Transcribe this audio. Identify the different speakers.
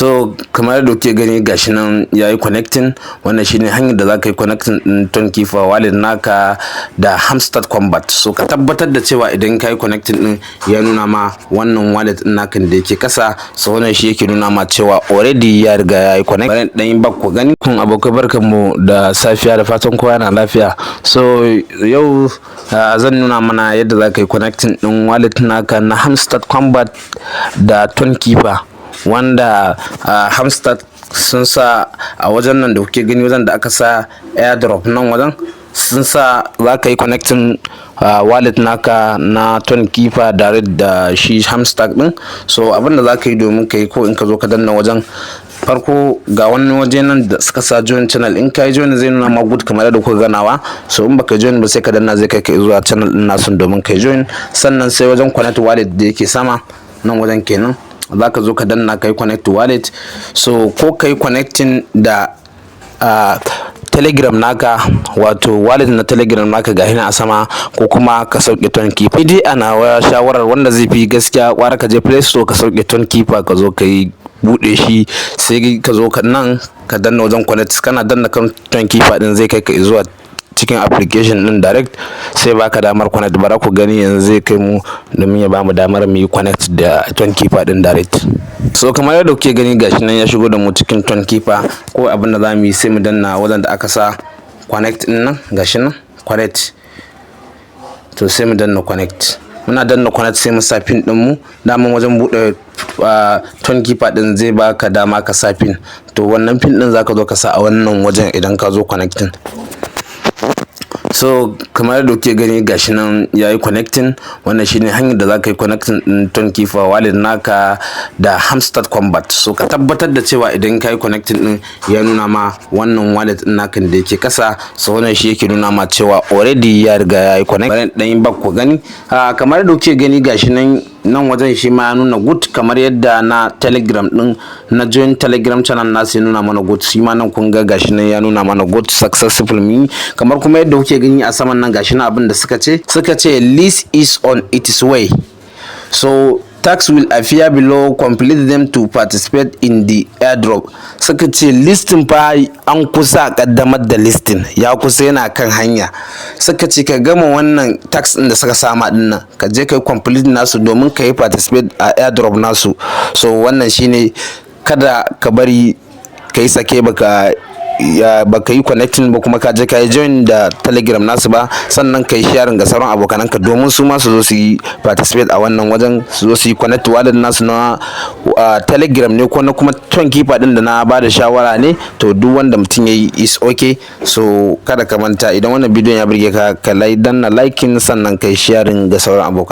Speaker 1: So kamar yadda kuke gani, gashi nan yayi connecting. Wannan shine hanyar da zaka yi connecting din Tonkeeper wallet naka da Hamster Combat. So ka tabbatar da cewa idan ka yi connecting din, ya nuna ma wannan wallet din naka da yake kasa. So wannan shi yake nuna ma cewa already ya riga ya yi connect. Bari dan yi back ku gani. Kun abokai, barkanmu da safiya, da fatan kowa yana lafiya. So yau zan nuna mana yadda zaka yi connecting din wallet naka na Hamster Combat da Tonkeeper, wanda Hamster sun sa a wajen nan da kuke gani, wajen da aka sa airdrop nan, wajen sun sa za ka yi connecting wallet naka na Tonkeeper direct da shi Hamster din. So abinda za ka yi domin ka yi ko in ka zo ka danna wajen farko, ga wani waje nan da suka sa join channel. In ka yi join, zai nuna ma good kamar yadda kuka ganawa. So in baka join ba, sai ka danna, zai kai ka zuwa channel din nasu domin kai join. Sannan sai wajen connect wallet da yake sama nan wajen kenan, za ka zo ka danna ka yi connect wallet. So ko ka yi connecting da Telegram naka, wato wallet na Telegram naka ga a sama, ko kuma ka sauke Tonkeeper. Dai ana shawarar wanda zai fi gaskiya, kwara ka je Play Store ka sauke Tonkeeper, ka zo ka yi bude shi, sai ka zo ka nan ka danna wajen connect. Kana danna kan Tonkeeper din, zai kai ka zuwa cikin application din direct, sai baka damar connect. Bara ku gani, yanzu zai kai mu domin ya bamu damar mu yi connect da Tonkeeper din direct. So kamar yadda kuke gani, gashi nan ya shigo da mu cikin Tonkeeper. Ko abin da za mu yi, sai mu danna wajen da aka sa connect din nan, gashi nan connect. To sai mu danna connect. Muna danna connect, sai mu sa PIN din mu. Daman wajen bude Tonkeeper din zai baka dama ka sa PIN. To wannan PIN din zaka zo ka sa a wannan wajen idan ka zo connecting. So kamar yadda kuke gani, gashi nan yayi connecting. Wannan shine hanyar da zaka yi connecting din Tonkeeper wallet naka da Hamster Combat. So ka tabbatar da cewa idan ka yi connecting din, ya nuna ma wannan wallet din naka da yake kasa. So wannan shi yake nuna ma cewa already ya riga yayi connect. Bari dan yi back ku gani. Kamar yadda kuke gani, gashi nan, nan wajen shi ma ya nuna good, kamar yadda na Telegram din, na join Telegram channel nasu, ya nuna mana good. Shi ma nan kun ga gashi nan ya nuna mana good, successful mi. Kamar kuma yadda kuke gani a saman nan, gashi nan abin da suka ce list is on its way. So tasks will appear below, complete them to participate in the airdrop. Suka ce listing fa an kusa kaddamar da listing, ya kusa, yana kan hanya. Suka ce ka gama wannan task din da suka sama din nan, ka je ka yi complete nasu domin ka yi participate a airdrop nasu. So wannan shine. Kada ka bari ka yi sake baka ya baka yi connecting ba, kuma ka je ka yi join da Telegram nasu ba. Sannan ka yi sharing ga sauran abokananka domin su ma su zo su yi participate a wannan wajen, su zo su yi connect wallet nasu na Telegram ne ko na kuma Tonkeeper din da na ba da shawara ne. To duk wanda mutum ya yi is okay. So kada ka manta, idan wannan bidiyon ya burge ka, ka danna liking, sannan ka yi sharing ga sauran abokan.